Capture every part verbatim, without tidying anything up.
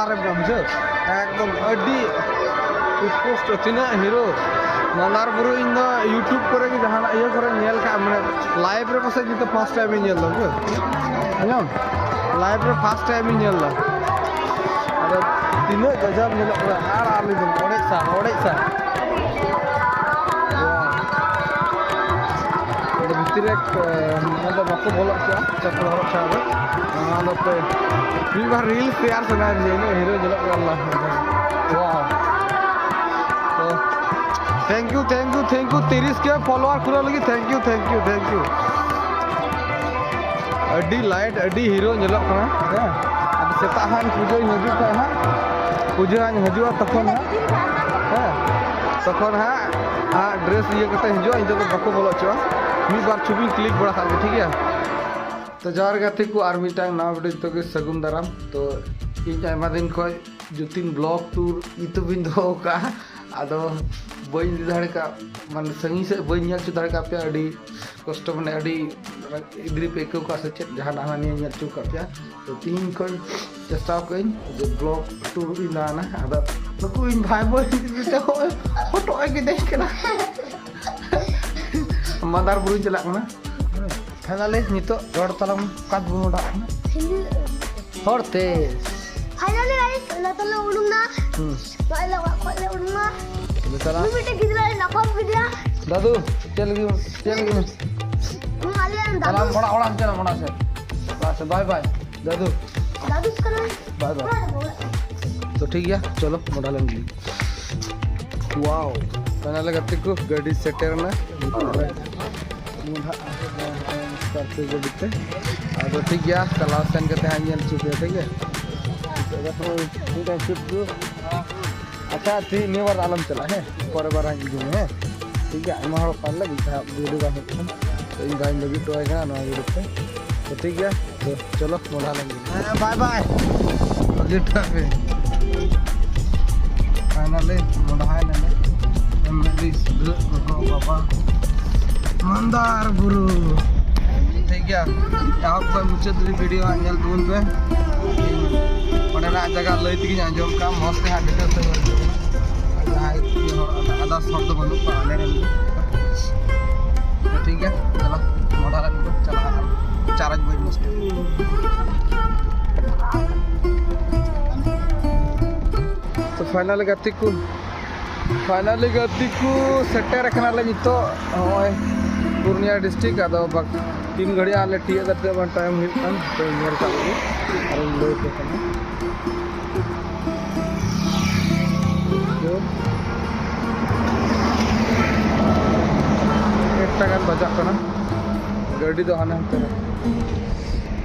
ᱟᱨᱮᱢ ᱵᱩᱡᱷᱟᱹᱣ? ᱮᱠᱫᱚᱢ ᱟᱹᱰᱤ ᱥᱯᱚᱥᱴᱚ ᱛᱤᱱᱟᱹᱜ ᱦᱤᱨᱳ᱾ ᱢᱟᱱᱫᱟᱨ ᱵᱩᱨᱩ ᱤᱧ ᱫᱚ YouTube ᱠᱚᱨᱮ ᱜᱮ ᱡᱟᱦᱟᱱᱟᱜ ᱤᱭᱟᱹ ᱠᱚᱨᱮ ᱧᱮᱞ ᱠᱟᱜᱼᱟ, ᱢᱟᱱᱮ live ᱨᱮ ᱯᱟᱥᱮᱡ ᱱᱤᱛᱚᱜ first time ᱤᱧ ᱧᱮᱞ ᱮᱫᱟ, ᱵᱩᱡᱷᱟᱹᱣ? ᱟᱸᱡᱚᱢ? Live ᱨᱮ first time ᱤᱧ ᱧᱮᱞ ᱮᱫᱟ᱾ ᱟᱫᱚ ᱛᱤᱱᱟᱹᱜ ᱜᱟᱡᱟᱵ ᱧᱮᱞᱚᱜ ᱠᱟᱱᱟ, ᱟᱨ ᱟᱨ ᱞᱟᱹᱭ ᱫᱟᱹᱧ ᱚᱲᱮᱡ ᱥᱟ, ᱚᱲᱮᱡ ᱥᱟ᱾ ᱟᱫᱚ ᱵᱷᱤᱛᱤᱨ ᱨᱮ, ᱮ, ᱚᱱᱟ ᱫᱚ ᱵᱟᱠᱚ ᱵᱚᱞᱚ ᱦᱚᱪᱚᱜᱼᱟ, ᱪᱟᱯᱯᱚᱞ ᱦᱚᱨᱚᱜ ᱪᱷᱟᱲᱟ ᱫᱚ᱾ ᱚᱱᱟ ᱫᱚ ᱯᱮ, ᱢᱤᱫ ᱵᱟᱨ reels ᱛᱮᱭᱟᱨ ᱥᱟᱱᱟᱭᱮᱫ ᱞᱤᱧᱟ, ᱤᱱᱟᱹᱜ ᱦᱤᱨᱳ ᱧᱮᱞᱚᱜ ᱠᱟᱱᱟ᱾ Wow. ᱛᱚ, thank you, thank you, thank you, ᱛᱤᱨᱤᱥ ᱠᱮ follower ᱠᱷᱩᱞᱟᱹᱣ ᱞᱟᱹᱜᱤᱫ, thank you, thank you, thank you. ᱟᱹᱰᱤ light, ᱟᱹᱰᱤ ᱦᱤᱨᱳ ᱧᱮᱞᱚᱜ ᱠᱟᱱᱟ᱾ ᱦᱮᱸ, ᱟᱫᱚ ᱥᱮᱛᱟᱜ ᱦᱟᱸᱜ ᱯᱩᱡᱟᱹᱧ ᱦᱤᱡᱩᱜ ᱠᱷᱟᱡ ᱦᱟᱸᱜ, ᱯᱩᱡᱟᱹ ᱦᱟᱸᱜ ᱦᱤᱡᱩᱜᱼᱟ ᱛᱚᱠᱷᱚᱱ ᱦᱟᱸᱜ, ᱦᱮᱸ, ᱛᱚᱠᱷᱚᱱ ᱦᱟᱸᱜ, ᱦᱟᱸᱜ dress ᱤᱭᱟᱹ ᱠᱟᱛᱮ ᱦᱤᱡᱩᱜᱼᱟ, ᱤᱧ ᱫᱚ ᱵᱟᱠᱚ ᱵᱚᱞᱚ ᱦᱚᱪᱚᱜᱼᱟ᱾ ᱢᱤᱫ ᱵᱟᱨ ᱪᱷᱚᱵᱤᱧ click ᱵᱟᱲᱟ ᱠᱟᱜ ᱜᱮ, ᱴᱷᱤᱠ ᱜᱮᱭᱟ? ᱛᱚ ᱡᱚᱦᱟᱨ ᱜᱟᱛᱮ ᱠᱚ, ᱟᱨ ᱢᱤᱫᱴᱟᱝ ᱱᱟᱣᱟ video ᱡᱚᱛᱚ ᱜᱮ ᱥᱟᱹᱜᱩᱱ ᱫᱟᱨᱟᱢ᱾ ᱛᱚ ᱤᱧ ᱟᱭᱢᱟ ᱫᱤᱱ ᱠᱷᱚᱡ ᱡᱩᱛᱤᱱ vlog tour ᱧᱩᱛᱩᱢ ᱤᱧ ᱫᱚᱦᱚ ᱠᱟᱜᱼᱟ, ᱟᱫᱚ ᱵᱟᱹᱧ ᱤᱫᱤ ᱫᱟᱲᱮ ᱠᱟᱜ, ᱢᱟᱱᱮ ᱥᱟᱺᱜᱤᱧ ᱥᱮᱫ ᱵᱟᱹᱧ ᱧᱮᱞ ᱦᱚᱪᱚ ᱫᱟᱲᱮ ᱠᱟᱜ ᱯᱮᱭᱟ᱾ ᱟᱹᱰᱤ ᱠᱚᱥᱴᱚ, ᱢᱟᱱᱮ ᱟᱹᱰᱤ ᱤᱫᱽᱨᱤ ᱯᱮ ᱟᱹᱭᱠᱟᱹᱣ ᱠᱟᱜ ᱥᱮ ᱪᱮᱫ, ᱡᱟᱦᱟᱸ ᱦᱟᱱᱟ ᱱᱤᱭᱟᱹ ᱧᱮᱞ ᱦᱚᱪᱚ ᱠᱟᱜ ᱯᱮᱭᱟ᱾ ᱛᱚ ᱛᱤᱦᱤᱧ ᱠᱷᱚᱱ ᱪᱮᱥᱴᱟ ᱠᱟᱜ ᱟᱹᱧ ᱡᱮ vlog tour ᱤᱧ ᱫᱟᱬᱟᱱᱟ᱾ ᱟᱫᱚ ᱱᱩᱠᱩ ᱤᱧ ᱵᱷᱟᱭ ᱵᱳᱱ ᱢᱤᱫᱴᱮᱱ ᱦᱚᱸᱜᱼᱚᱭ ᱦᱚᱴᱚᱜ ᱮ ᱜᱮᱫᱮᱡ ᱠᱟᱱᱟ᱾ ᱢᱟᱫᱟᱨ ᱵᱩᱨᱩᱧ ᱪᱟᱞᱟᱜ ᱠᱟᱱᱟ᱾ Finally ᱱᱤᱛᱚᱜ ᱨᱚᱲ ᱛᱟᱞᱟᱝ ᱚᱠᱟ ᱛᱮᱵᱚᱱ ᱢᱚᱰᱷᱟᱜ ᱠᱟᱱᱟ? ᱦᱤᱱᱫᱤ᱾ ᱦᱚᱲ ᱛᱮ᱾ Finally guys, ᱟᱞᱮ ᱛᱟᱞᱮ ᱩᱰᱩᱝ ᱱᱟ᱾ ᱦᱩᱸ᱾ ᱱᱚᱜᱼᱚᱭ ᱞᱮ ᱚᱲᱟᱜ ᱠᱷᱚᱡ ᱞᱮ ᱩᱰᱩᱝ ᱱᱟ᱾ ᱪᱚᱞᱚ ᱪᱟᱞᱟᱜ᱾ ᱩᱱᱤ ᱢᱤᱫᱴᱮᱱ ᱜᱤᱫᱽᱨᱟᱹ ᱞᱮ ᱞᱟᱯᱷᱟᱝ ᱠᱮᱫᱮᱭᱟ᱾ ᱫᱟᱫᱩ, ᱪᱮᱫ ᱞᱟᱹᱜᱤᱫ, ᱪᱮᱫ ᱞᱟᱹᱜᱤᱫ? ᱦᱩᱸ, ᱟᱞᱮ ᱨᱮᱱ ᱫᱟᱫᱩ᱾ ᱪᱟᱞᱟᱜ, ᱚᱲᱟᱜ, ᱚᱲᱟᱜ ᱪᱟᱞᱟᱜ, ᱚᱲᱟᱜ ᱥᱮᱫ᱾ ᱚᱲᱟᱜ ᱥᱮᱫ, bye bye᱾ ᱫᱟᱫᱩ᱾ ᱫᱟᱫᱩ ᱠᱟᱱᱟᱭ᱾ Bye bye. ᱚᱲᱟᱜ ᱨᱮ ᱵᱚᱞᱚ᱾ ᱛᱚ ᱴᱷᱤᱠ ᱜᱮᱭᱟ, ᱪᱚᱞᱚ ᱢᱚᱰᱷᱟ ᱞᱮᱱ ᱜᱮ᱾ Wow, finally ᱜᱟᱛᱮ ᱠᱚ ᱜᱟᱹᱰᱤ ᱥᱮᱴᱮᱨ ᱮᱱᱟ᱾ ᱢᱚᱰᱷᱟ, ᱥᱠᱚᱨᱯᱤᱭᱳ ᱜᱟᱹᱰᱤ ᱛᱮ᱾ ᱟᱫᱚ ᱴᱷᱤᱠ ᱜᱮᱭᱟ, ᱪᱟᱞᱟᱣ ᱥᱮᱱ ᱠᱟᱛᱮ ᱦᱟᱸᱜ ᱧᱮᱞ ᱦᱚᱪᱚ ᱯᱮᱭᱟ, ᱴᱷᱤᱠ ᱜᱮᱭᱟ? ᱱᱤᱛᱚᱜ ᱫᱚ ᱢᱤᱫᱴᱟᱝ ᱥᱩᱴ ᱠᱚ᱾ ᱟᱪᱪᱷᱟ, ᱛᱤ-, ᱱᱤᱭᱟᱹ ᱵᱟᱨ ᱟᱞᱚᱢ ᱪᱟᱞᱟᱜᱼᱟ, ᱦᱮᱸ? ᱯᱚᱨᱮᱨ ᱵᱟᱨ ᱦᱟᱸᱜ ᱤᱧ ᱤᱫᱤ ᱢᱮᱭᱟ, ᱦᱮᱸ? ᱴᱷᱤᱠ ᱜᱮᱭᱟ, ᱟᱭᱢᱟ ᱦᱚᱲ ᱯᱟᱨᱞᱮ ᱢᱤᱫ ᱫᱷᱟᱣ video ᱵᱟᱝ ᱦᱩᱭᱩᱜ ᱠᱟᱱᱟ᱾ ᱛᱚ ᱤᱧ ᱵᱷᱟᱭᱤᱧ ᱞᱟᱹᱜᱤᱫ ᱦᱚᱴᱚ ᱟᱭ ᱠᱟᱱᱟ ᱱᱚᱣᱟ video ᱛᱮ᱾ ᱛᱚ ᱴᱷᱤᱠ ᱜᱮᱭᱟ, ᱛᱚ ᱪᱚᱞᱚ ᱢᱚᱰᱷᱟ ᱞᱮᱱ ᱜᱮ᱾ ᱦᱮᱸ, bye bye. ᱵᱟᱹᱜᱤ ᱦᱚᱴᱚ ᱟᱜ ᱯᱮ᱾ Finally ᱢᱚᱰᱷᱟ ᱮᱱᱟᱞᱮ᱾ Family ᱥᱩᱫᱷᱟᱹᱜ ᱜᱚᱜᱚ ᱵᱟᱵᱟ ᱢᱟᱱᱫᱟᱨ ᱵᱩᱨᱩ᱾ ᱴᱷᱤᱠ ᱜᱮᱭᱟ, ᱮᱦᱚᱵ ᱠᱷᱚᱱ ᱢᱩᱪᱟᱹᱫ ᱫᱷᱟᱹᱵᱤᱡ video ᱦᱟᱸᱜ ᱧᱮᱞ ᱛᱟᱵᱚᱱ ᱯᱮ᱾ ᱚᱸᱰᱮᱱᱟᱜ ᱡᱟᱭᱜᱟ ᱞᱟᱹᱭ ᱛᱮᱜᱮᱧ ᱟᱸᱡᱚᱢ ᱠᱟᱜᱼᱟ, ᱢᱚᱡᱽ ᱛᱮ ᱦᱟᱸᱜ details ᱛᱮ ᱵᱟᱹᱧ ᱟᱸᱡᱚᱢ ᱠᱟᱜᱼᱟ᱾ ᱟᱨ ᱡᱟᱦᱟᱸᱭ ᱤᱭᱟᱹ ᱦᱚᱲ, others ᱦᱚᱲ ᱫᱚ ᱵᱟᱹᱱᱩᱜ ᱠᱚᱣᱟ ᱟᱞᱮ ᱨᱮᱱ ᱫᱚ᱾ ᱴᱷᱤᱠ ᱜᱮᱭᱟ, ᱪᱚᱞᱚ, ᱢᱚᱰᱷᱟ ᱞᱟᱹᱜᱤᱫ ᱵᱚᱱ ᱪᱟᱞᱟᱜᱼᱟ, ᱪᱟᱨᱚᱡᱽ ᱵᱟᱹᱧ ᱢᱚᱡᱽ ᱛᱮ᱾ ᱛᱚ finally ᱜᱟᱛᱮ ᱠᱚ, finally ᱜᱟᱛᱮ ᱠᱚ ᱥᱮᱴᱮᱨ ᱟᱠᱟᱱᱟᱞᱮ ᱱᱤᱛᱚᱜ ᱱᱚᱜᱼᱚᱭ ᱯᱩᱨᱩᱞᱤᱭᱟᱹ district᱾ ᱟᱫᱚ ᱵᱟᱠ-, ᱛᱤᱱ ᱜᱷᱟᱹᱲᱤᱡ ᱟᱞᱮ ᱛᱤᱭᱟᱹᱜ ᱠᱟᱛᱮ ᱵᱟᱝ time ᱦᱩᱭᱩᱜ ᱠᱟᱱ, ᱛᱚ ᱧᱮᱞ ᱠᱟᱜ ᱞᱮᱜᱮ ᱟᱨᱤᱧ ᱞᱟᱹᱭ ᱟᱯᱮ ᱠᱟᱱᱟ᱾ ᱛᱚ, ᱮᱠᱴᱟ ᱜᱟᱱ ᱵᱟᱡᱟᱜ ᱠᱟᱱᱟ, ᱜᱟᱹᱰᱤ ᱫᱚ ᱦᱟᱱᱮ ᱦᱟᱱᱛᱮ ᱨᱮ᱾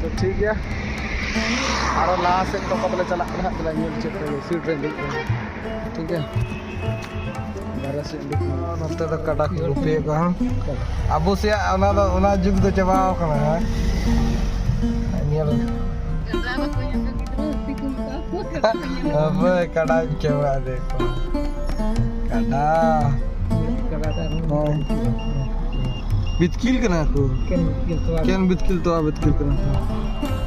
ᱛᱚ ᱴᱷᱤᱠ ᱜᱮᱭᱟ, ᱟᱨᱚ ᱞᱟᱦᱟ ᱥᱮᱫ ᱛᱚ ᱚᱠᱟ ᱛᱮᱞᱮ ᱪᱟᱞᱟᱜ ᱠᱟᱱᱟ ᱦᱟᱸᱜ, ᱛᱟᱦᱞᱮ ᱧᱮᱞ ᱪᱮᱫ ᱨᱮ seat ᱨᱮ ᱫᱩᱲᱩᱵ ᱠᱟᱱᱟ᱾ ᱴᱷᱤᱠ ᱜᱮᱭᱟ, ᱵᱟᱨᱦᱮ ᱥᱮᱫ ᱩᱰᱩᱠ ᱮᱱᱟ᱾ ᱱᱚᱛᱮ ᱫᱚ ᱠᱟᱰᱟ ᱠᱚ ᱜᱩᱯᱤᱭᱮᱫ ᱠᱚᱣᱟ, ᱦᱮᱸ? ᱟᱵᱚ ᱥᱮᱭᱟᱜ ᱚᱱᱟ ᱫᱚ, ᱚᱱᱟ ᱡᱩᱜᱽ ᱫᱚ ᱪᱟᱵᱟᱣ ᱠᱟᱱᱟ, ᱦᱮᱸ? ᱧᱮᱞ᱾ ᱦᱳᱭ, ᱠᱟᱰᱟ ᱠᱷᱮᱣᱟ ᱫᱮᱠᱷᱚ᱾ ᱠᱟᱰᱟ᱾ ᱦᱳᱭ᱾ ᱵᱤᱛᱠᱤᱞ ᱠᱟᱱᱟ ᱠᱚ᱾ ᱮᱠᱮᱱ ᱵᱤᱛᱠᱤᱞ ᱛᱚᱣᱟ᱾ ᱮᱠᱮᱱ ᱵᱤᱛᱠᱤᱞ ᱛᱚᱣᱟ, ᱵᱤᱛᱠᱤᱞ ᱠᱟᱱᱟ ᱠᱚ᱾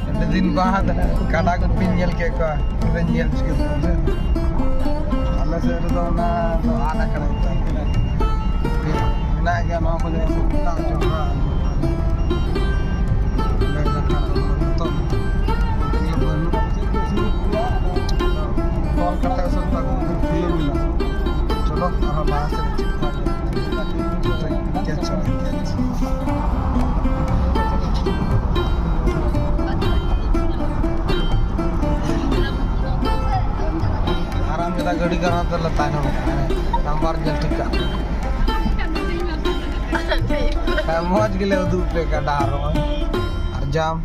ᱟᱹᱰᱤ ᱫᱤᱱ ᱵᱟᱫ ᱠᱟᱰᱟ ᱜᱩᱯᱤᱧ ᱧᱮᱞ ᱠᱮᱫ ᱠᱚᱣᱟ᱾ ᱟᱫᱚᱧ ᱧᱮᱞ ᱪᱤᱠᱟᱹ ᱠᱚᱣᱟ᱾ ᱟᱞᱮ ᱥᱮᱫ ᱨᱮᱫᱚ ᱚᱱᱟ ᱫᱚ ᱟᱫ ᱟᱠᱟᱱᱟ ᱱᱮᱛᱟᱨ᱾ ᱢᱮᱱᱟᱜ ᱜᱮᱭᱟ ᱱᱚᱣᱟ ᱠᱚ ᱡᱟᱭᱜᱟ ᱠᱚ ᱢᱮᱛᱟᱜ ᱦᱚᱪᱚ ᱠᱚᱣᱟ᱾ ᱟᱞᱮ ᱱᱟᱠᱷᱟ ᱨᱮᱫᱚ ᱱᱤᱛᱚᱜ ᱤᱭᱟᱹ ᱵᱟᱹᱱᱩᱜᱼᱟ᱾ ᱛᱚᱞ ᱠᱟᱛᱮ ᱥᱚᱵ ᱛᱟᱠᱚ ᱠᱷᱩᱞᱟᱹᱣ ᱢᱮᱱᱟᱜᱼᱟ᱾ ᱪᱚᱞᱚ ᱟᱨᱦᱚᱸ ᱞᱟᱦᱟ ᱥᱮᱫ ᱪᱮᱫ ᱠᱚ ᱧᱮᱞ ᱠᱮᱫ ᱪᱚ᱾ ᱟᱨᱟᱢ ᱠᱮᱫᱟ ᱜᱟᱹᱰᱤ ᱠᱟᱨᱚᱱ ᱛᱮᱞᱮ ᱛᱟᱭᱱᱚᱢ ᱟᱠᱟᱱᱟ᱾ ᱱᱟᱢᱵᱟᱨ ᱧᱮᱞ ᱴᱷᱤᱠ ᱠᱟᱜ ᱯᱮ᱾ ᱦᱮᱸ, ᱢᱚᱡᱽ ᱜᱮᱞᱮ ᱩᱫᱩᱜ ᱯᱮ ᱠᱟᱱᱟ ᱰᱟᱦᱟᱨ ᱱᱚᱜᱼᱚᱭ᱾ ᱟᱨ ᱡᱟᱢ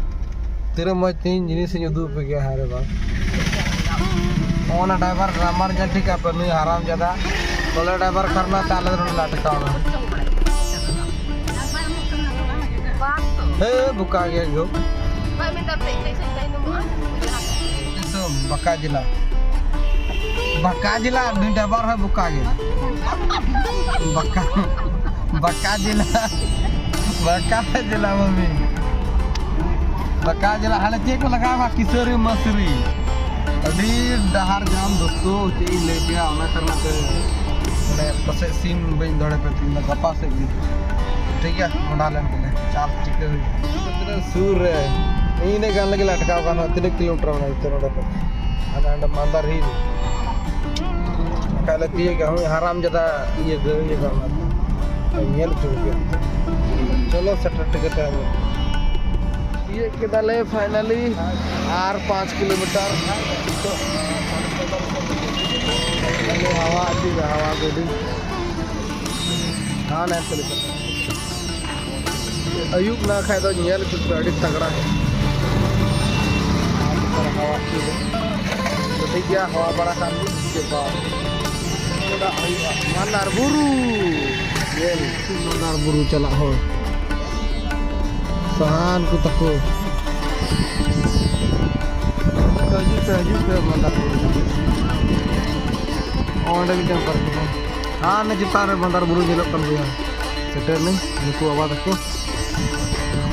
ᱛᱤᱱᱟᱹᱜ ᱢᱚᱡᱽ ᱛᱮᱦᱮᱧ ᱡᱤᱱᱤᱥ ᱤᱧ ᱩᱫᱩᱜ ᱟᱯᱮ ᱜᱮᱭᱟ, ᱦᱟᱭ ᱨᱮ ᱵᱟᱝ᱾ ᱚᱱᱟ driver ᱱᱟᱢᱵᱟᱨ ᱧᱮᱞ ᱴᱷᱤᱠ ᱟᱯᱮ, ᱱᱩᱭ ᱦᱟᱨᱟᱢ ᱡᱟᱫᱟ ᱵᱚᱞᱮ driver ᱠᱟᱨᱱᱟ ᱛᱮ ᱟᱞᱮ ᱫᱚ ᱱᱚᱰᱮ ᱞᱮ ᱟᱴᱠᱟᱣ ᱮᱱᱟ᱾ ᱦᱮ, ᱵᱚᱠᱟ ᱜᱮ ᱜᱳ᱾ ᱮᱠᱫᱚᱢ ᱵᱟᱸᱠᱟ ᱡᱮᱞᱟ᱾ ᱵᱟᱸᱠᱟ ᱡᱮᱞᱟ, ᱱᱩᱭ driver ᱦᱚᱸ ᱵᱚᱠᱟ ᱜᱮ᱾ ᱵᱟᱸᱠᱟ, ᱵᱟᱸᱠᱟ ᱡᱮᱞᱟ᱾ ᱵᱟᱸᱠᱟ ᱡᱮᱞᱟ ᱢᱟᱹᱢᱤ᱾ ᱵᱟᱸᱠᱟ ᱡᱮᱞᱟ, ᱦᱟᱱᱮ ᱪᱮᱫ ᱠᱚ ᱞᱟᱜᱟᱣᱟ? ᱠᱤᱥᱟᱹᱨᱤ ᱢᱟᱹᱥᱨᱤ᱾ ᱟᱹᱰᱤ ᱰᱟᱦᱟᱨ ᱡᱟᱢ ᱫᱳᱥᱛᱳ, ᱪᱮᱫ ᱤᱧ ᱞᱟᱹᱭ ᱯᱮᱭᱟ, ᱚᱱᱟ ᱠᱟᱨᱚᱱ ᱛᱮ ᱢᱟᱱᱮ ᱯᱟᱥᱮᱡ ᱥᱤᱱ ᱵᱟᱹᱧ ᱫᱚᱦᱚᱭ ᱯᱮ ᱛᱮᱦᱮᱧ ᱫᱚ, ᱜᱟᱯᱟ ᱥᱮᱫ ᱜᱮ᱾ ᱴᱷᱤᱠ ᱜᱮᱭᱟ, ᱢᱚᱰᱟ ᱞᱮᱱ ᱜᱮᱞᱮ, ᱪᱟᱞ ᱴᱷᱤᱠᱟᱹ ᱦᱩᱭᱩᱜᱼᱟ᱾ ᱛᱤᱱᱟᱹᱜ ᱥᱩᱨ ᱨᱮ, ᱤᱧ ᱤᱱᱟᱹᱜ ᱜᱟᱱ ᱞᱟᱹᱜᱤᱫ ᱞᱮ ᱟᱴᱠᱟᱣ ᱠᱟᱱᱟ, ᱛᱤᱱᱟᱹᱜ ᱠᱤᱞᱳᱢᱤᱴᱟᱨ ᱢᱮᱱᱟᱜᱼᱟ ᱱᱚᱰᱮ ᱠᱷᱚᱱ? ᱦᱟᱱᱮ ᱦᱟᱸᱰᱮ ᱢᱟᱱᱫᱟᱨ ᱦᱤᱞ᱾ ᱵᱟᱠᱷᱟᱡ ᱞᱮ ᱛᱤᱭᱟᱹᱜᱟ, ᱦᱳᱭ, ᱦᱟᱨᱟᱢ ᱡᱟᱫᱟ ᱤᱭᱟᱹ ᱫᱚ, ᱤᱭᱟᱹ ᱫᱚ ᱚᱱᱟ ᱫᱚ᱾ ᱧᱮᱞ ᱦᱚᱪᱚ ᱠᱚᱯᱮ᱾ ᱪᱚᱞᱚ, ᱥᱮᱴᱮᱨ ᱴᱷᱤᱠ ᱠᱟᱛᱮ ᱦᱟᱸᱜ᱾ ᱛᱤᱭᱟᱹᱜ ᱠᱮᱫᱟᱞᱮ finally, ᱟᱨ ᱯᱟᱸᱪ ᱠᱤᱞᱳᱢᱤᱴᱟᱨ᱾ ᱠᱷᱟᱹᱞᱤ ᱦᱟᱣᱟ ᱟᱹᱰᱤ ᱦᱟᱣᱟ ᱜᱟᱹᱰᱤ᱾ ᱦᱟᱱᱮ ᱦᱟᱱᱛᱮ ᱞᱮᱠᱟ᱾ ᱟᱹᱭᱩᱵ ᱞᱮᱱ ᱠᱷᱟᱡ ᱫᱚ ᱧᱮᱞ ᱦᱚᱪᱚ ᱯᱮ ᱟᱹᱰᱤ ᱛᱟᱜᱲᱟ᱾ ᱟᱨ ᱱᱮᱛᱟᱨ ᱦᱟᱣᱟ ᱦᱚᱪᱚᱭ ᱫᱟ᱾ ᱛᱚ ᱴᱷᱤᱠ ᱜᱮᱭᱟ, ᱦᱟᱣᱟ ᱵᱟᱲᱟ ᱠᱷᱟᱱ ᱜᱮ ᱪᱮᱫ ᱵᱟᱝ᱾ ᱪᱮᱫᱟᱜ ᱦᱩᱭᱩᱜᱼᱟ? ᱢᱟᱱᱫᱟᱨ ᱵᱩᱨᱩ᱾ ᱧᱮᱞ᱾ ᱢᱟᱱᱫᱟᱨ ᱵᱩᱨᱩ ᱪᱟᱞᱟᱜ ᱦᱚᱲ᱾ ᱥᱟᱦᱟᱱ ᱠᱚ ᱛᱟᱠᱚ᱾ ᱦᱤᱡᱩᱜ ᱯᱮ, ᱦᱤᱡᱩᱜ ᱯᱮ, ᱢᱟᱱᱫᱟᱨ ᱵᱩᱨᱩ᱾ ᱚᱸᱰᱮ ᱢᱤᱫᱴᱮᱱ ᱯᱟᱨᱠ ᱢᱮᱱᱟᱜᱼᱟ᱾ ᱟᱨ ᱚᱱᱮ ᱪᱮᱛᱟᱱ ᱨᱮ ᱢᱟᱱᱫᱟᱨ ᱵᱩᱨᱩ ᱧᱮᱞᱚᱜ ᱠᱟᱱ ᱜᱮᱭᱟ᱾ ᱥᱮᱴᱮᱨ ᱱᱟᱹᱧ, ᱱᱩᱠᱩ ᱵᱟᱵᱟ ᱛᱟᱠᱚ᱾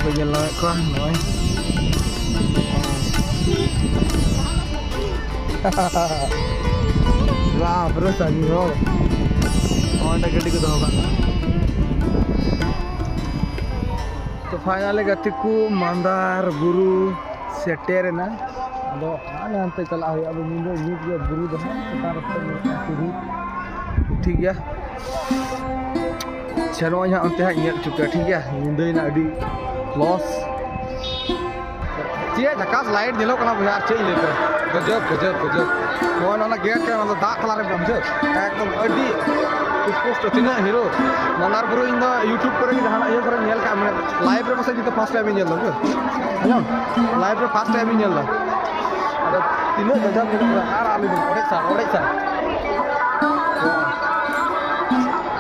ᱵᱟᱹᱧ ᱧᱮᱞ ᱧᱟᱢᱮᱫ ᱠᱚᱣᱟ, ᱱᱚᱜᱼᱚᱭ᱾ ᱵᱟᱯ ᱨᱮ, ᱥᱟᱺᱜᱤᱧ ᱦᱚᱲ᱾ ᱚᱸᱰᱮ ᱜᱟᱹᱰᱤ ᱠᱚ ᱫᱚᱦᱚ ᱠᱟᱜ ᱠᱟᱱᱟ᱾ ᱛᱚ, finally ᱜᱟᱛᱮ ᱠᱚ, ᱢᱟᱱᱫᱟᱨ ᱵᱩᱨᱩ ᱥᱮᱴᱮᱨᱮᱱᱟ᱾ ᱟᱫᱚ ᱦᱟᱱᱮ ᱦᱟᱱᱛᱮ ᱪᱟᱞᱟᱜ ᱦᱩᱭᱩᱜᱼᱟ᱾ ᱟᱫᱚ ᱧᱤᱫᱟᱹ ᱧᱩᱛ ᱜᱮᱭᱟ, ᱵᱩᱨᱩ ᱫᱚ ᱦᱟᱸᱜ ᱪᱮᱛᱟᱱ ᱨᱮ ᱧᱮᱞᱚᱜ ᱠᱟᱱᱟ ᱥᱤᱲᱤ᱾ ᱴᱷᱤᱠ ᱜᱮᱭᱟ᱾ ᱥᱮᱱᱚᱜ ᱟᱹᱧ ᱦᱟᱸᱜ ᱚᱱᱛᱮ ᱦᱟᱸᱜ ᱧᱮᱞ ᱦᱚᱪᱚ ᱯᱮᱭᱟ, ᱴᱷᱤᱠ ᱜᱮᱭᱟ? ᱧᱤᱫᱟᱹᱭᱮᱱᱟ, ᱟᱹᱰᱤ ᱞᱚᱥ᱾ ᱪᱮᱫ ᱡᱷᱟᱠᱟᱥ light ᱧᱮᱞᱚᱜ ᱠᱟᱱᱟ ᱵᱚᱭᱦᱟ, ᱟᱨ ᱪᱮᱫ ᱤᱧ ᱞᱟᱹᱭ ᱯᱮᱭᱟ? ᱜᱟᱡᱟᱵ, ᱜᱟᱡᱟᱵ, ᱜᱟᱡᱟᱵ᱾ ᱱᱚᱜᱼᱚᱭ ᱱᱚᱣᱟ gate ᱨᱮ, ᱚᱱᱟ ᱫᱚ ᱫᱟᱜ ᱛᱟᱞᱟ ᱨᱮ ᱵᱩᱡᱷᱟᱹᱣ, ᱮᱠᱫᱚᱢ ᱟᱹᱰᱤ ᱥᱯᱚᱥᱴᱚ᱾ ᱛᱤᱱᱟᱹᱜ ᱦᱤᱨᱳ ᱢᱟᱱᱫᱟᱨ ᱵᱩᱨᱩ, ᱤᱧ ᱫᱚ YouTube ᱠᱚᱨᱮ ᱜᱮ ᱡᱟᱦᱟᱱᱟᱜ ᱤᱭᱟᱹ ᱠᱚᱨᱮ ᱧᱮᱞ ᱠᱟᱜᱼᱟ, ᱢᱟᱱᱮ live ᱨᱮ ᱯᱟᱥᱮᱡ ᱱᱤᱛᱚᱜ first time ᱤᱧ ᱧᱮᱞ ᱫᱟ, ᱵᱩᱡᱷᱟᱹᱣ? ᱟᱸᱡᱚᱢ? Live ᱨᱮ first time ᱤᱧ ᱧᱮᱞ ᱫᱟ᱾ ᱟᱫᱚ ᱛᱤᱱᱟᱹᱜ ᱜᱟᱡᱟᱵ ᱧᱮᱞᱚᱜ ᱠᱟᱱᱟ, ᱟᱨ ᱟᱞᱮ ᱫᱚ ᱚᱲᱮᱡ ᱥᱟᱨ, ᱚᱲᱮᱡ ᱥᱟᱨ᱾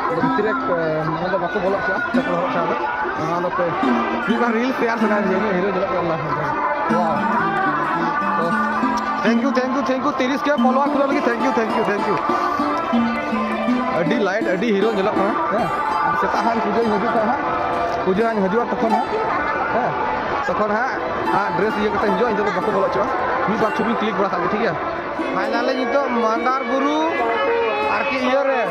ᱟᱫᱚ ᱵᱷᱤᱛᱨᱤ ᱨᱮ, ᱮ, ᱱᱚᱣᱟ ᱫᱚ ᱵᱟᱠᱚ ᱵᱚᱞᱚ ᱦᱚᱪᱚᱜᱼᱟ, ᱪᱟᱯᱚᱞ ᱦᱚᱨᱚᱜ ᱪᱷᱟᱲᱟ ᱫᱚ᱾ ᱚᱱᱟ ᱫᱚ ᱯᱮ ᱢᱤᱫ ᱵᱟᱨ reels ᱛᱮᱭᱟᱨ ᱥᱟᱱᱟᱭᱮᱫ ᱞᱤᱧᱟ, ᱦᱤᱨᱳ ᱧᱮᱞᱚᱜ ᱠᱟᱱᱟ᱾ Wow. ᱛᱚ, thank you, thank you, thank you, ᱛᱤᱨᱤᱥ K follower ᱠᱷᱩᱞᱟᱹᱣ ᱞᱟᱹᱜᱤᱫ thank you, thank you, thank you. ᱟᱹᱰᱤ light, ᱟᱹᱰᱤ ᱦᱤᱨᱳ ᱧᱮᱞᱚᱜ ᱠᱟᱱᱟ᱾ ᱦᱮᱸ, ᱥᱮᱛᱟᱜ ᱦᱟᱸᱜ ᱯᱩᱡᱟᱹᱧ ᱦᱤᱡᱩᱜ ᱠᱟᱱᱟ ᱦᱟᱸᱜ, ᱯᱩᱡᱟᱹ ᱦᱟᱸᱜ ᱦᱤᱡᱩᱜᱼᱟ ᱛᱚᱠᱷᱚᱱ ᱦᱟᱸᱜ, ᱦᱮᱸ, ᱛᱚᱠᱷᱚᱱ ᱦᱟᱸᱜ, ᱦᱟᱸᱜ dress ᱤᱭᱟᱹ ᱠᱟᱛᱮ ᱦᱤᱡᱩᱜᱼᱟ, ᱤᱧ ᱫᱚ ᱵᱟᱠᱚ ᱵᱚᱞᱚ ᱦᱚᱪᱚᱜᱼᱟ᱾ ᱢᱤᱫ ᱵᱟᱨ ᱪᱷᱚᱵᱤᱧ ᱠᱞᱤᱠ ᱵᱟᱲᱟ ᱠᱟᱜ ᱜᱮ, ᱴᱷᱤᱠ ᱜᱮᱭᱟ᱾ ᱯᱷᱟᱭᱱᱟᱞᱤ ᱱᱤᱛᱚᱜ ᱢᱟᱱᱫᱟᱨ ᱵᱩᱨᱩ ᱟᱨᱠᱤ ᱤᱭᱟᱹ ᱨᱮ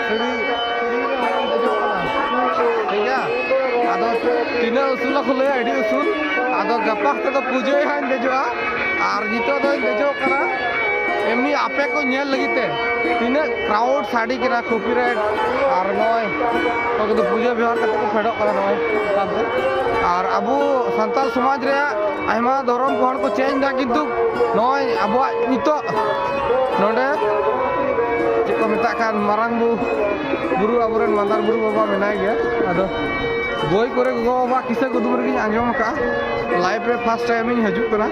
ᱥᱤᱲᱤ, ᱥᱤᱲᱤ ᱨᱮ ᱦᱚᱲᱤᱧ ᱫᱮᱡᱚᱜ ᱠᱟᱱᱟ, ᱴᱷᱤᱠ ᱜᱮᱭᱟ᱾ ᱟᱫᱚ ᱛᱤᱱᱟᱹᱜ ᱩᱥᱩᱞᱟ ᱠᱚ ᱞᱟᱹᱭᱟ, ᱟᱹᱰᱤ ᱩᱥᱩᱞ᱾ ᱟᱫᱚ ᱜᱟᱯᱟ ᱛᱮᱫᱚ ᱯᱩᱡᱟᱹᱭ ᱦᱟᱸᱜ ᱤᱧ ᱫᱮᱡᱚᱜᱼᱟ᱾ ᱟᱨ ᱱᱤᱛᱚᱜ ᱫᱚᱧ ᱫᱮᱡᱚᱜ ᱠᱟᱱᱟ ᱮᱢᱱᱤ ᱟᱯᱮ ᱠᱚ ᱧᱮᱞ ᱞᱟᱹᱜᱤᱫ ᱛᱮ, ᱛᱤᱱᱟᱹᱜ ᱠᱨᱟᱣᱩᱰ ᱥᱟᱰᱮ ᱠᱟᱱᱟ, ᱠᱚᱯᱤᱨᱟᱭᱤᱴ ᱟᱨ ᱱᱚᱜᱼᱚᱭ ᱚᱠᱚᱭ ᱠᱚᱫᱚ ᱯᱩᱡᱟᱹ ᱵᱮᱣᱦᱟᱨ ᱠᱟᱛᱮ ᱠᱚ ᱯᱷᱮᱰᱚᱜ ᱠᱟᱱᱟ ᱱᱚᱜᱼᱚᱭ ᱪᱮᱛᱟᱱ ᱛᱮ᱾ ᱟᱨ ᱟᱵᱚ ᱥᱟᱱᱛᱟᱲ ᱥᱚᱢᱟᱡᱽ ᱨᱮᱭᱟᱜ ᱟᱭᱢᱟ ᱫᱷᱚᱨᱚᱢ ᱠᱚ ᱦᱚᱲ ᱠᱚ ᱪᱮᱧᱡᱽ ᱮᱫᱟ, ᱠᱤᱱᱛᱩ ᱱᱚᱜᱼᱚᱭ ᱟᱵᱚᱣᱟᱜ ᱱᱤᱛᱚᱜ ᱱᱚᱰᱮ ᱪᱮᱫ ᱠᱚ ᱢᱮᱛᱟᱜ ᱠᱟᱱ ᱢᱟᱨᱟᱝ ᱵᱩ-, ᱵᱩᱨᱩ, ᱟᱵᱚᱨᱮᱱ ᱢᱟᱱᱫᱟᱨ ᱵᱩᱨᱩ ᱵᱟᱵᱟ ᱢᱮᱱᱟᱭ ᱜᱮᱭᱟ᱾ ᱟᱫᱚ ᱵᱳᱭ ᱠᱚᱨᱮ ᱜᱚᱜᱚ ᱵᱟᱵᱟ ᱠᱤᱥᱟᱹ ᱠᱩᱫᱩᱢ ᱨᱮᱜᱮᱧ ᱟᱸᱡᱚᱢ ᱟᱠᱟᱫᱼᱟ, ᱞᱟᱭᱤᱯᱷ ᱨᱮ ᱯᱷᱟᱥᱴ ᱴᱟᱭᱤᱢ ᱤᱧ ᱦᱤᱡᱩᱜ ᱠᱟᱱᱟ᱾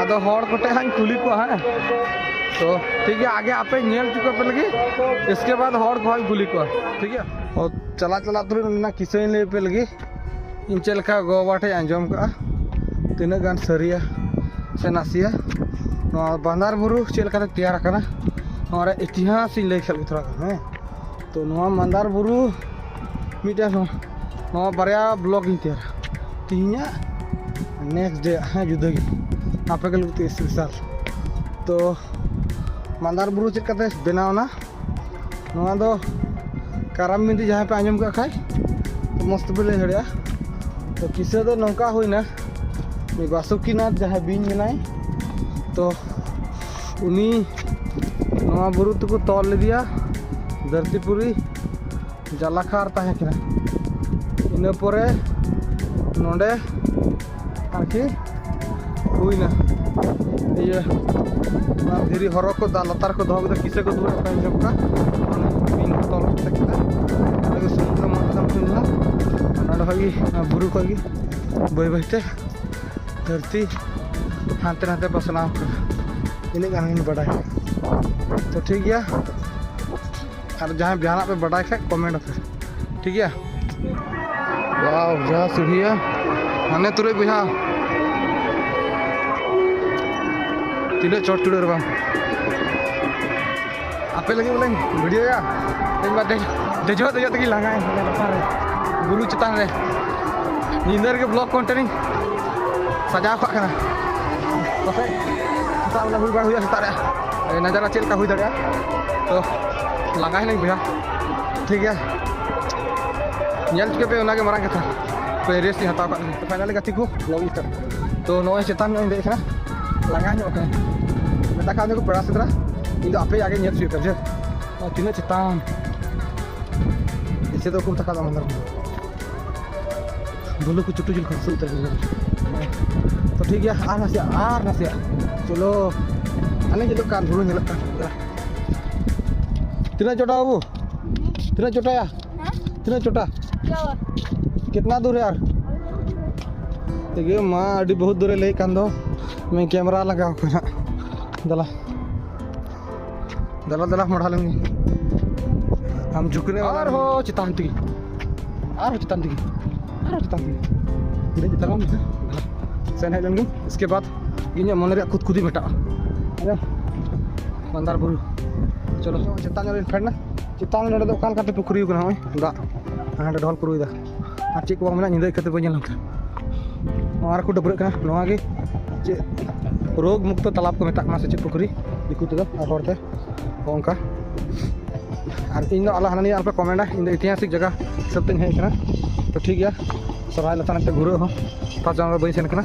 ᱟᱫᱚ ᱦᱚᱲ ᱠᱚᱴᱷᱮᱱ ᱦᱟᱸᱜ ᱤᱧ ᱠᱩᱞᱤ ᱠᱚᱣᱟ ᱦᱮᱸ᱾ ᱛᱚ ᱴᱷᱤᱠ ᱜᱮᱭᱟ, ᱟᱜᱮ ᱟᱯᱮ ᱧᱮᱞ ᱦᱚᱪᱚ ᱠᱚᱯᱮ ᱞᱟᱹᱜᱤᱫ, ᱤᱥᱠᱮ ᱵᱟᱫᱽ ᱦᱚᱲ ᱠᱚᱦᱚᱸᱧ ᱠᱩᱞᱤ ᱠᱚᱣᱟ, ᱴᱷᱤᱠ ᱜᱮᱭᱟ᱾ ᱚ, ᱪᱟᱞᱟᱜ ᱪᱟᱞᱟᱜ ᱛᱩᱞᱩᱡ ᱚᱱᱟ ᱠᱤᱥᱟᱹᱧ ᱞᱟᱹᱭ ᱟᱯᱮ ᱞᱟᱹᱜᱤᱫ, ᱤᱧ ᱪᱮᱫ ᱞᱮᱠᱟ ᱜᱚ ᱵᱟᱵᱟ ᱴᱷᱮᱡ ᱟᱸᱡᱚᱢ ᱠᱟᱜᱼᱟ, ᱛᱤᱱᱟᱹᱜ ᱜᱟᱱ ᱥᱟᱹᱨᱤᱭᱟ ᱥᱮ ᱱᱟᱥᱮᱭᱟ᱾ ᱱᱚᱣᱟ ᱢᱟᱱᱫᱟᱨ ᱵᱩᱨᱩ ᱪᱮᱫ ᱞᱮᱠᱟᱛᱮ ᱛᱮᱭᱟᱨ ᱟᱠᱟᱱᱟ, ᱱᱚᱣᱟ ᱨᱮᱭᱟᱜ ᱤᱛᱤᱦᱟᱥ ᱤᱧ ᱞᱟᱹᱭ ᱠᱷᱟᱡ ᱜᱮ ᱛᱷᱚᱲᱟ ᱜᱟᱱ, ᱦᱮᱸ᱾ ᱛᱚ ᱱᱚᱣᱟ ᱢᱟᱱᱫᱟᱨ ᱵᱩᱨᱩ ᱢᱤᱫᱴᱮᱱ ᱱᱚ-, ᱱᱚᱣᱟ ᱵᱟᱨᱭᱟ ᱵᱞᱚᱜ ᱤᱧ ᱛᱮᱭᱟᱨᱟ, ᱛᱤᱦᱤᱧᱟᱜ, ᱱᱮᱠᱥᱴ ᱰᱮ, ᱦᱮᱸ, ᱡᱩᱫᱟᱹ ᱜᱮ, ᱟᱯᱮ ᱠᱚ ᱞᱟᱹᱜᱤᱫ ᱛᱮ ᱥᱯᱮᱥᱟᱞ᱾ ᱛᱚ ᱢᱟᱱᱫᱟᱨ ᱵᱩᱨᱩ ᱪᱮᱫ ᱞᱮᱠᱟᱛᱮ ᱵᱮᱱᱟᱣ ᱮᱱᱟ, ᱱᱚᱣᱟ ᱫᱚ ᱠᱟᱨᱟᱢ ᱵᱤᱱᱛᱤ ᱡᱟᱦᱟᱸᱭ ᱯᱮ ᱟᱸᱡᱚᱢ ᱠᱟᱜ ᱠᱷᱟᱡ, ᱛᱚ ᱢᱚᱡᱽ ᱛᱮᱯᱮ ᱞᱟᱹᱭ ᱫᱟᱲᱮᱭᱟᱜᱼᱟ᱾ ᱛᱚ ᱠᱤᱥᱟᱹ ᱫᱚ ᱱᱚᱝᱠᱟ ᱦᱩᱭᱱᱟ, ᱩᱱᱤ ᱵᱟᱥᱩᱠᱤᱱᱟᱛᱷ ᱡᱟᱦᱟᱸᱭ ᱵᱤᱧ ᱢᱮᱱᱟᱭ, ᱛᱚ ᱩᱱᱤ ᱱᱚᱣᱟ ᱵᱩᱨᱩ ᱛᱮᱠᱚ ᱛᱚᱞ ᱞᱮᱫᱮᱭᱟ, ᱫᱷᱟᱹᱨᱛᱤᱯᱩᱨᱤ ᱡᱟᱞᱟᱠᱟᱨ ᱛᱟᱦᱮᱸ ᱠᱟᱱᱟ᱾ ᱤᱱᱟᱹ ᱯᱚᱨᱮ ᱱᱚᱰᱮ ᱟᱨᱠᱤ ᱦᱩᱭᱱᱟ᱾ ᱤᱭᱟᱹ, ᱚᱱᱟ ᱫᱷᱤᱨᱤ ᱦᱚᱨᱚ ᱠᱚ ᱫᱟᱜ ᱞᱟᱛᱟᱨ ᱠᱚ ᱫᱚᱦᱚ ᱠᱮᱫᱟ, ᱠᱤᱥᱟᱹ ᱠᱚ ᱫᱩᱲᱩᱵ ᱠᱟᱱ ᱡᱚᱵᱽ ᱠᱟ, ᱚᱱᱟ ᱵᱤᱧ ᱠᱚ ᱛᱚᱞ ᱠᱟᱛᱮ ᱠᱮᱫᱟ᱾ ᱱᱚᱰᱮ ᱜᱮ ᱥᱩᱢᱩᱫᱨᱚ ᱢᱚᱱᱛᱷᱚᱱ ᱦᱩᱭ ᱞᱮᱱᱟ᱾ ᱟᱨ ᱱᱚᱰᱮ ᱠᱷᱚᱡ ᱜᱮ, ᱚᱱᱟ ᱵᱩᱨᱩ ᱠᱷᱚᱡ ᱜᱮ ᱵᱟᱹᱭ ᱵᱟᱹᱭ ᱛᱮ ᱫᱷᱟᱹᱨᱛᱤ ᱦᱟᱱᱛᱮ ᱱᱟᱛᱮ ᱯᱟᱥᱱᱟᱣ ᱠᱟᱱᱟ᱾ ᱤᱱᱟᱹᱜ ᱜᱟᱱ ᱜᱤᱧ ᱵᱟᱰᱟᱭᱟ᱾ ᱛᱚ ᱴᱷᱤᱠ ᱜᱮᱭᱟ, ᱟᱨ ᱡᱟᱦᱟᱸᱭ ᱡᱟᱦᱟᱱᱟᱜ ᱯᱮ ᱵᱟᱰᱟᱭ ᱠᱷᱟᱡ ᱠᱚᱢᱮᱱᱴ ᱟᱯᱮ, ᱴᱷᱤᱠ ᱜᱮᱭᱟ? ᱣᱟᱣ, ᱡᱟᱦᱟᱸ ᱥᱤᱲᱷᱤᱭᱟ, ᱦᱟᱱᱮ ᱛᱩᱨᱩᱭ ᱵᱚᱭᱦᱟ, ᱛᱤᱱᱟᱹᱜ ᱪᱚᱴ ᱪᱩᱲᱟᱹ ᱨᱮ ᱵᱟᱝ᱾ ᱟᱯᱮ ᱞᱟᱹᱜᱤᱫ ᱵᱚᱞᱮᱧ ᱵᱷᱤᱰᱤᱭᱳᱭᱟ, ᱤᱧ ᱢᱟ ᱫᱮᱡ-, ᱫᱮᱡᱚᱜ ᱫᱮᱡᱚᱜ ᱛᱮᱜᱮᱧ ᱞᱟᱸᱜᱟᱭᱮᱱ ᱦᱟᱱᱮ ᱞᱟᱛᱟᱨ ᱨᱮ, ᱵᱩᱨᱩ ᱪᱮᱛᱟᱱ ᱨᱮ᱾ ᱧᱤᱫᱟᱹ ᱨᱮᱜᱮ ᱵᱞᱚᱜ ᱠᱚᱱᱴᱮᱱᱴ ᱤᱧ ᱥᱟᱡᱟᱣ ᱠᱟᱜ ᱠᱟᱱᱟ᱾ ᱯᱟᱥᱮᱡ ᱥᱮᱛᱟᱜ ᱵᱮᱞᱟ ᱦᱩᱭ ᱵᱟᱲᱟ ᱦᱩᱭᱩᱜᱼᱟ, ᱥᱮᱛᱟᱜ ᱨᱮ ᱱᱟᱡᱟᱨᱟ ᱪᱮᱫ ᱞᱮᱠᱟ ᱦᱩᱭ ᱫᱟᱲᱮᱭᱟᱜᱼᱟ᱾ ᱛᱚ ᱞᱟᱸᱜᱟ ᱦᱮᱱᱟᱹᱧ ᱵᱚᱭᱦᱟ, ᱴᱷᱤᱠ ᱜᱮᱭᱟ, ᱧᱮᱞ ᱦᱚᱪᱚ ᱯᱮ, ᱚᱱᱟᱜᱮ ᱢᱟᱨᱟᱝ ᱠᱟᱛᱷᱟ᱾ ᱯᱮ ᱨᱮᱥᱴ ᱤᱧ ᱦᱟᱛᱟᱣ ᱠᱟᱜ ᱞᱮᱜᱮ᱾ ᱯᱷᱟᱭᱱᱟᱞᱤ ᱜᱟᱛᱮ ᱠᱚ, ᱞᱚᱜ ᱤᱧ ᱥᱴᱟᱨᱴ᱾ ᱛᱚ ᱱᱚᱜᱼᱚᱭ ᱪᱮᱛᱟᱱ ᱧᱚᱜ ᱤᱧ ᱫᱮᱡ ᱠᱟᱱᱟ, ᱞᱟᱸᱜᱟ ᱧᱚᱜ ᱠᱟᱱᱟ᱾ ᱢᱮᱛᱟ ᱠᱟᱜ ᱢᱮ ᱠᱚ ᱯᱮᱲᱟ ᱥᱮᱸᱫᱽᱨᱟ, ᱤᱧ ᱫᱚ ᱟᱯᱮ ᱟᱜᱮ ᱧᱮᱞ ᱦᱚᱪᱚᱭ ᱯᱮ, ᱵᱩᱡᱷᱟᱹᱣ? ᱟᱨ ᱛᱤᱱᱟᱹᱜ ᱪᱮᱛᱟᱱ, ᱡᱮᱥᱮ ᱫᱚ ᱠᱚ ᱢᱮᱛᱟ ᱠᱟᱜ ᱢᱮ, ᱵᱩᱞᱩ ᱠᱚ ᱪᱩᱴᱩ ᱡᱩᱞ ᱠᱷᱟᱱ ᱥᱩᱨ ᱩᱛᱟᱹᱨ ᱜᱮ᱾ ᱛᱚ ᱴᱷᱤᱠ ᱜᱮᱭᱟ, ᱟᱨ ᱱᱟᱥᱮᱭᱟᱜ, ᱟᱨ ᱱᱟᱥᱮᱭᱟᱜ᱾ ᱪᱚᱞᱚ, ᱦᱟᱱᱮ ᱧᱮᱞᱚᱜ ᱠᱟᱱ, ᱵᱩᱨᱩ ᱧᱮᱞᱚᱜ ᱠᱟᱱ᱾ ᱛᱤᱱᱟᱹᱜ ᱪᱚᱴᱟ ᱵᱟᱹᱵᱩ? ᱛᱤᱱᱟᱹᱜ ᱪᱚᱴᱟᱭᱟ? ᱦᱮᱸ? ᱛᱤᱱᱟᱹᱜ ᱪᱚᱴᱟ? ᱪᱚ᱾ कितना दूर है यार? देखिए माँ, ᱟᱹᱰᱤ ᱵᱚᱦᱩᱛ ᱫᱩᱨᱮ ᱞᱟᱹᱭᱮᱫ ᱠᱟᱱ ᱫᱚ᱾ ᱢᱮ ᱠᱮᱢᱮᱨᱟ ᱞᱟᱜᱟᱣ ᱠᱟᱱᱟ᱾ ᱫᱮᱞᱟ᱾ ᱫᱮᱞᱟ, ᱫᱮᱞᱟ, ᱢᱚᱲᱟ ᱞᱮᱱ ᱜᱮ᱾ ᱟᱢ ᱡᱷᱩᱠᱱᱮ ᱣᱟᱞᱟ ᱟᱨᱦᱚᱸ ᱪᱮᱛᱟᱱ ᱛᱮᱜᱮ, ᱟᱨᱦᱚᱸ ᱪᱮᱛᱟᱱ ᱛᱮᱜᱮ, ᱟᱨᱦᱚᱸ ᱪᱮᱛᱟᱱ ᱛᱮᱜᱮ᱾ ᱫᱮᱡ ᱛᱟᱨᱟᱢ ᱢᱮ᱾ ᱥᱮᱱ ᱦᱮᱡ ᱞᱮᱱ ᱜᱮ᱾ ᱤᱥᱠᱮ ᱵᱟᱫ ᱤᱧᱟᱹᱜ ᱢᱚᱱᱮ ᱨᱮᱭᱟᱜ ᱠᱩᱫ ᱠᱩᱫᱤ ᱢᱮᱴᱟᱜᱼᱟ᱾ ᱟᱸᱡᱚᱢ? ᱢᱟᱱᱫᱟᱨ ᱵᱩᱨᱩ᱾ ᱪᱚᱞᱚ, ᱪᱮᱛᱟᱱ ᱧᱚᱜ ᱨᱤᱧ ᱯᱷᱮᱰ ᱱᱟ᱾ ᱪᱮᱛᱟᱱ ᱱᱚᱰᱮ ᱫᱚ ᱚᱠᱟ ᱞᱮᱠᱟᱛᱮ ᱯᱩᱠᱷᱨᱤ ᱠᱟᱱᱟ, ᱱᱚᱜᱼᱚᱭ ᱫᱟᱜ ᱦᱟᱸᱰᱮ ᱰᱷᱚᱞ ᱠᱚ ᱨᱩᱭᱫᱟ᱾ ᱟᱨ ᱪᱮᱫ ᱠᱚ ᱵᱟᱝ ᱢᱮᱱᱟᱜᱼᱟ, ᱧᱤᱫᱟᱹ ᱤᱠᱷᱟᱹᱛᱮ ᱵᱟᱹᱧ ᱧᱮᱞ ᱧᱟᱢ ᱠᱮᱫᱟ᱾ ᱱᱚᱣᱟ ᱨᱮᱠᱚ ᱰᱟᱹᱵᱽᱨᱟᱹᱜ ᱠᱟᱱᱟ, ᱱᱚᱣᱟ ᱜᱮ ᱪᱮᱫ ᱨᱳᱜᱽ ᱢᱩᱠᱛᱚ ᱛᱟᱞᱟᱵ ᱠᱚ ᱢᱮᱛᱟᱜ ᱠᱟᱱᱟ ᱥᱮ ᱪᱮᱫ ᱯᱩᱠᱷᱨᱤ ᱫᱤᱠᱩ ᱛᱮᱫᱚ ᱟᱨ ᱦᱚᱲ ᱛᱮ ᱚᱱᱠᱟ᱾ ᱟᱨ ᱤᱧ ᱫᱚ ᱟᱞᱚ ᱦᱟᱱᱟ ᱱᱤᱭᱟᱹ ᱟᱞᱚᱯᱮ ᱠᱚᱢᱮᱱᱴᱟ, ᱤᱧ ᱫᱚ ᱤᱛᱤᱦᱟᱥᱤᱠ ᱡᱟᱭᱜᱟ ᱦᱤᱥᱟᱹᱵ ᱛᱮᱧ ᱦᱮᱡ ᱠᱟᱱᱟ᱾ ᱛᱚ ᱴᱷᱤᱠ ᱜᱮᱭᱟ, ᱥᱚᱨᱦᱟᱭ ᱞᱟᱛᱟᱨ ᱛᱮ ᱜᱷᱩᱨᱟᱹᱜ ᱦᱚᱸ ᱯᱷᱟᱥᱴ ᱡᱟᱭᱜᱟ ᱵᱟᱹᱧ ᱥᱮᱱ ᱠᱟᱱᱟ᱾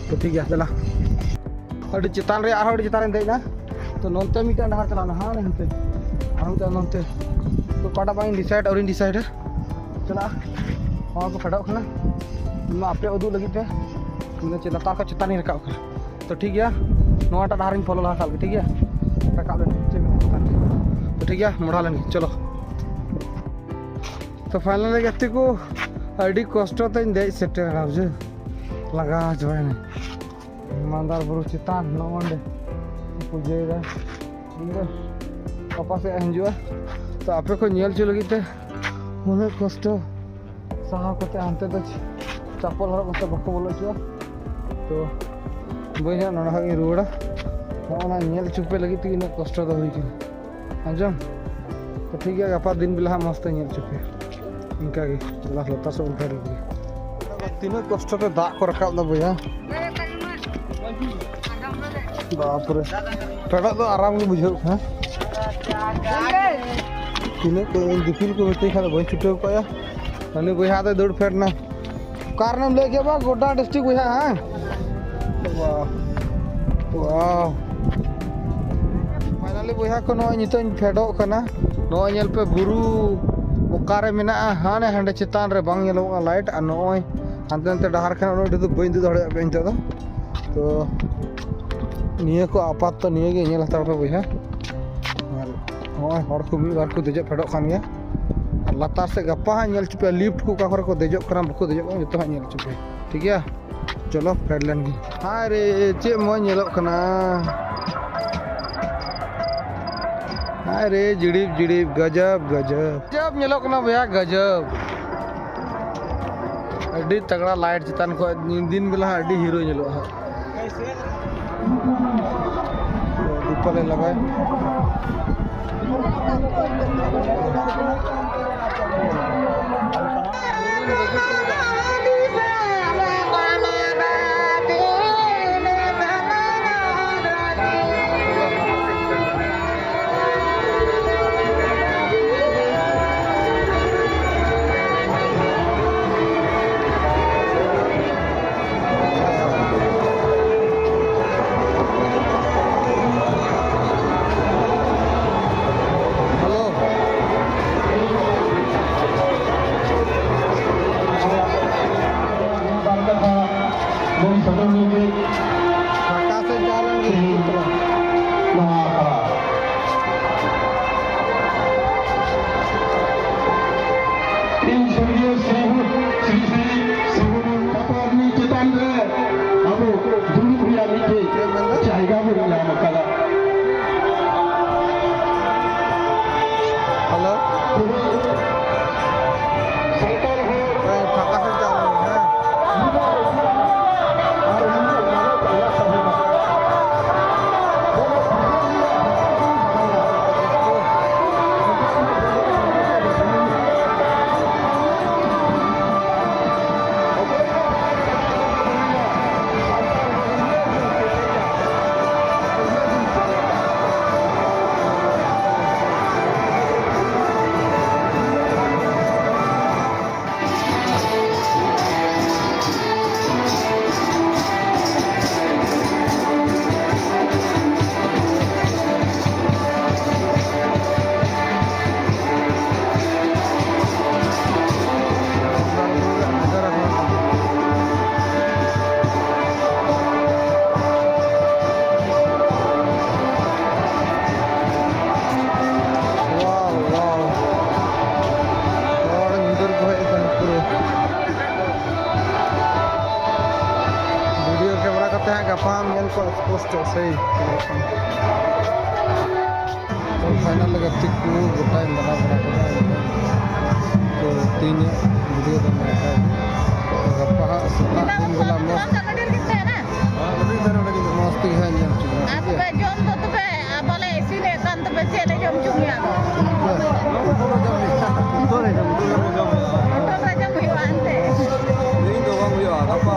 ᱛᱚ ᱴᱷᱤᱠ ᱜᱮᱭᱟ, ᱫᱮᱞᱟ᱾ ᱟᱹᱰᱤ ᱪᱮᱛᱟᱱ ᱨᱮ, ᱟᱨᱦᱚᱸ ᱟᱹᱰᱤ ᱪᱮᱛᱟᱱ ᱨᱮᱧ ᱫᱮᱡ ᱮᱱᱟ᱾ ᱛᱚ ᱱᱚᱱᱛᱮ ᱢᱤᱫᱴᱟᱝ ᱰᱟᱦᱟᱨ ᱪᱟᱞᱟᱜᱼᱟ, ᱦᱟᱱᱮ ᱦᱟᱱᱛᱮ, ᱟᱨ ᱢᱤᱫᱴᱟᱝ ᱱᱚᱱᱛᱮ᱾ ᱛᱚ ᱚᱠᱟᱴᱟᱜ ᱵᱟᱝ ᱤᱧ ᱰᱤᱥᱟᱭᱤᱰ, ᱟᱹᱣᱨᱤᱧ ᱰᱤᱥᱟᱭᱤᱰᱟ᱾ ᱪᱟᱞᱟᱜᱼᱟ, ᱱᱚᱣᱟ ᱠᱚ ᱯᱷᱮᱰᱚᱜ ᱠᱟᱱᱟ᱾ ᱱᱚᱣᱟ ᱟᱯᱮ ᱩᱫᱩᱜ ᱞᱟᱹᱜᱤᱫ ᱛᱮ ᱢᱟᱱᱮ ᱪᱮᱫ ᱞᱟᱛᱟᱨ ᱠᱷᱚᱱ ᱪᱮᱛᱟᱱ ᱤᱧ ᱨᱟᱠᱟᱵ ᱠᱟᱱᱟ᱾ ᱛᱚ ᱴᱷᱤᱠ ᱜᱮᱭᱟ, ᱱᱚᱣᱟᱴᱟᱜ ᱰᱟᱦᱟᱨ ᱤᱧ ᱯᱷᱚᱞᱳ ᱞᱟᱦᱟ ᱠᱟᱜ ᱞᱮᱜᱮ, ᱴᱷᱤᱠ ᱜᱮᱭᱟ? ᱨᱟᱠᱟᱵ ᱞᱮᱱ ᱪᱮᱫ ᱢᱮᱱᱟᱜᱼᱟ ᱪᱮᱛᱟᱱ ᱨᱮ᱾ ᱛᱚ ᱴᱷᱤᱠ ᱜᱮᱭᱟ, ᱢᱚᱲᱟ ᱞᱮᱱ ᱜᱮ, ᱪᱚᱞᱚ᱾ ᱛᱚ ᱯᱷᱟᱭᱱᱟᱞᱤ ᱜᱟᱛᱮ ᱠᱚ, ᱟᱹᱰᱤ ᱠᱚᱥᱴᱚ ᱛᱮᱧ ᱫᱮᱡ ᱥᱮᱴᱮᱨ ᱮᱱᱟ, ᱵᱩᱡᱷᱟᱹᱣ, ᱞᱟᱸᱜᱟ ᱪᱟᱵᱟᱭᱮᱱᱟᱹᱧ᱾ ᱢᱟᱱᱫᱟᱨ ᱵᱩᱨᱩ ᱪᱮᱛᱟᱱ ᱱᱚᱜᱼᱚ ᱱᱚᱸᱰᱮ ᱯᱩᱡᱟᱹᱭᱮᱫᱟ᱾ ᱤᱧ ᱫᱚ ᱚᱠᱟ ᱥᱮᱫ ᱦᱤᱡᱩᱜᱼᱟ, ᱛᱚ ᱟᱯᱮ ᱠᱚ ᱧᱮᱞ ᱦᱚᱪᱚ ᱞᱟᱹᱜᱤᱫ ᱛᱮ ᱩᱱᱟᱹᱜ ᱠᱚᱥᱴᱚ ᱥᱟᱦᱟᱣ ᱠᱟᱛᱮ ᱦᱟᱱᱛᱮ ᱫᱚ ᱪᱟᱯᱚᱞ ᱦᱚᱨᱚᱜ ᱠᱟᱛᱮ ᱵᱟᱠᱚ ᱵᱚᱞᱚ ᱦᱚᱪᱚᱜᱼᱟ᱾ ᱛᱚ ᱵᱟᱹᱧ ᱦᱟᱸᱜ ᱱᱚᱰᱮ ᱠᱷᱚᱡ ᱜᱤᱧ ᱨᱩᱣᱟᱹᱲᱟ᱾ ᱱᱚᱜᱼᱚ ᱱᱟ ᱧᱮᱞ ᱦᱚᱪᱚ ᱯᱮ ᱞᱟᱹᱜᱤᱫ ᱛᱮᱜᱮ ᱤᱱᱟᱹᱜ ᱠᱚᱥᱴᱚ ᱫᱚ ᱦᱩᱭ ᱠᱟᱱᱟ᱾ ᱟᱸᱡᱚᱢ? ᱛᱚ ᱴᱷᱤᱠ ᱜᱮᱭᱟ, ᱜᱟᱯᱟ ᱫᱤᱱ ᱵᱮᱞᱟ ᱦᱟᱸᱜ ᱢᱚᱡᱽ ᱛᱮ ᱧᱮᱞ ᱦᱚᱪᱚ ᱯᱮᱭᱟ᱾ ᱤᱱᱠᱟ ᱜᱮ, ᱪᱟᱞᱟᱣ ᱞᱟᱛᱟᱨ ᱥᱮᱫ ᱵᱚᱱ ᱯᱷᱮᱰ ᱞᱮᱱ ᱜᱮ᱾ ᱛᱤᱱᱟᱹᱜ ᱠᱚᱥᱴᱚ ᱛᱮ ᱫᱟᱜ ᱠᱚ ᱨᱟᱠᱟᱵ ᱫᱟ ᱵᱚᱭᱦᱟ᱾ ᱵᱟᱯᱨᱮ, ᱯᱷᱮᱰᱚᱜ ᱫᱚ ᱟᱨᱟᱢ ᱜᱮ ᱵᱩᱡᱷᱟᱹᱜ ᱠᱟᱱᱟ᱾ ᱛᱤᱱᱟᱹᱜ ᱠᱚ ᱫᱤᱯᱤᱞ ᱠᱚ ᱢᱤᱛᱟᱹᱧ ᱠᱷᱟᱱ ᱫᱚ ᱵᱟᱹᱧ ᱪᱷᱩᱴᱟᱹᱣ ᱠᱚᱜᱼᱟ᱾ ᱩᱱᱤ ᱵᱚᱭᱦᱟ ᱫᱚᱭ ᱫᱟᱹᱲ ᱯᱷᱮᱰ ᱱᱟ᱾ ᱚᱠᱟ ᱨᱮᱢ ᱞᱟᱹᱭ ᱠᱮᱫ ᱵᱟ? ᱜᱚᱰᱰᱟ ᱰᱤᱥᱴᱨᱤᱠᱴ ᱵᱚᱭᱦᱟ, ᱦᱮᱸ? ᱣᱟᱣ᱾ ᱣᱟᱣ᱾ ᱯᱷᱟᱭᱱᱟᱞᱤ ᱵᱚᱭᱦᱟ ᱠᱚ, ᱱᱚᱜᱼᱚᱭ ᱱᱤᱛᱚᱜ ᱤᱧ ᱯᱷᱮᱰᱚᱜ ᱠᱟᱱᱟ᱾ ᱱᱚᱜᱼᱚᱭ ᱧᱮᱞ ᱯᱮ, ᱵᱩᱨᱩ ᱚᱠᱟᱨᱮ ᱢᱮᱱᱟᱜᱼᱟ, ᱦᱟᱱᱮ ᱦᱟᱸᱰᱮ ᱪᱮᱛᱟᱱ ᱨᱮ ᱵᱟᱝ ᱧᱮᱞᱚᱜᱼᱟ ᱞᱟᱭᱤᱴ᱾ ᱟᱨ ᱱᱚᱜᱼᱚᱭ ᱦᱟᱱᱛᱮ ᱱᱟᱛᱮ ᱰᱟᱦᱟᱨ ᱠᱷᱟᱱ ᱩᱱᱟᱹᱜ ᱰᱷᱮᱨ ᱫᱚ ᱵᱟᱹᱧ ᱩᱫᱩᱜ ᱫᱟᱲᱮᱭᱟᱜ ᱯᱮᱭᱟ ᱱᱤᱛᱚᱜ ᱫᱚ᱾ ᱛᱚ, ᱱᱤᱭᱟᱹ ᱠᱚ ᱟᱯᱟᱛᱚᱛᱚ ᱱᱤᱭᱟᱹ ᱜᱮ ᱧᱮᱞ ᱦᱟᱛᱟᱲ ᱯᱮ ᱵᱚᱭᱦᱟ᱾ ᱟᱨ ᱱᱚᱜᱼᱚᱭ ᱦᱚᱲ ᱠᱚ ᱢᱤᱫ ᱵᱟᱨ ᱠᱚ ᱫᱮᱡᱚᱜ ᱯᱷᱮᱰᱚᱜ ᱠᱟᱱ ᱜᱮᱭᱟ᱾ ᱟᱨ ᱞᱟᱛᱟᱨ ᱥᱮᱫ ᱜᱟᱯᱟ ᱦᱟᱸᱜ ᱧᱮᱞ ᱦᱚᱪᱚ ᱯᱮᱭᱟ, ᱞᱤᱯᱷᱴ ᱠᱚ ᱚᱠᱟ ᱠᱚᱨᱮ ᱠᱚ ᱫᱮᱡᱚᱜ ᱠᱟᱱᱟ, ᱵᱟᱠᱚ ᱫᱮᱡᱚᱜ ᱠᱟᱱᱟ, ᱡᱚᱛᱚ ᱦᱟᱸᱜ ᱧᱮᱞ ᱦᱚᱪᱚ ᱯᱮᱭᱟ, ᱴᱷᱤᱠ ᱜᱮᱭᱟ? ᱪᱚᱞᱚ, ᱯᱷᱮᱰ ᱞᱮᱱ ᱜᱮ᱾ ᱦᱟᱭ ᱨᱮ, ᱪᱮᱫ ᱢᱚᱡᱽ ᱧᱮᱞᱚᱜ ᱠᱟᱱᱟ᱾ ᱦᱟᱭ ᱨᱮ, ᱡᱤᱲᱤᱯ ᱡᱤᱲᱤᱯ, ᱜᱟᱡᱟᱵ ᱜᱟᱡᱟᱵ᱾ ᱜᱟᱡᱟᱵ ᱧᱮᱞᱚᱜ ᱠᱟᱱᱟ ᱵᱚᱭᱦᱟ, ᱜᱟᱡᱟᱵ᱾ ᱟᱹᱰᱤ ᱛᱟᱜᱲᱟ ᱞᱟᱭᱤᱴ ᱪᱮᱛᱟᱱ ᱠᱷᱚᱱ ᱫᱤᱱ ᱵᱮᱞᱟ ᱦᱟᱸᱜ ᱟᱹᱰᱤ ᱦᱤᱨᱳ ᱧᱮᱞᱚᱜᱼᱟ ᱦᱟᱸᱜ᱾ ᱫᱤᱯᱟᱞᱮ ᱞᱟᱜᱟᱭ᱾ ᱥᱮᱭ᱾ ᱛᱚ, ᱯᱷᱟᱭᱱᱟᱞ ᱜᱟᱛᱮ ᱠᱚ ᱜᱚᱴᱟᱧ ᱫᱟᱬᱟ ᱵᱟᱲᱟ ᱠᱮᱫᱟ᱾ ᱛᱚ, ᱛᱮᱦᱮᱧᱟᱜ ᱵᱷᱤᱰᱤᱭᱳ ᱫᱚ ᱱᱚᱝᱠᱟ ᱜᱮ᱾ ᱛᱚ, ᱜᱟᱯᱟ ᱦᱟᱸᱜ ᱥᱮᱛᱟᱜ ᱫᱤᱱ ᱵᱮᱞᱟ ᱢᱚᱡᱽ, ᱢᱚᱡᱽ ᱛᱮᱜᱮ ᱦᱟᱸᱜ ᱧᱮᱞ ᱦᱚᱪᱚ ᱵᱚᱱᱟ, ᱴᱷᱤᱠ ᱜᱮᱭᱟ? ᱡᱚᱢ ᱫᱚ ᱛᱚᱵᱮ, ᱟᱵᱚ ᱞᱮ ᱤᱥᱤᱱᱮᱫ ᱠᱟᱱ ᱛᱚᱵᱮ ᱪᱮᱫ ᱞᱮ ᱡᱚᱢ ᱦᱚᱪᱚ ᱢᱮᱭᱟ? ᱦᱳᱴᱮᱞ ᱨᱮ ᱡᱚᱢ ᱦᱩᱭᱩᱜᱼᱟ ᱮᱱᱛᱮ᱾ ᱛᱮᱦᱮᱧ ᱫᱚ ᱵᱟᱝ ᱦᱩᱭᱩᱜᱼᱟ, ᱜᱟᱯᱟ᱾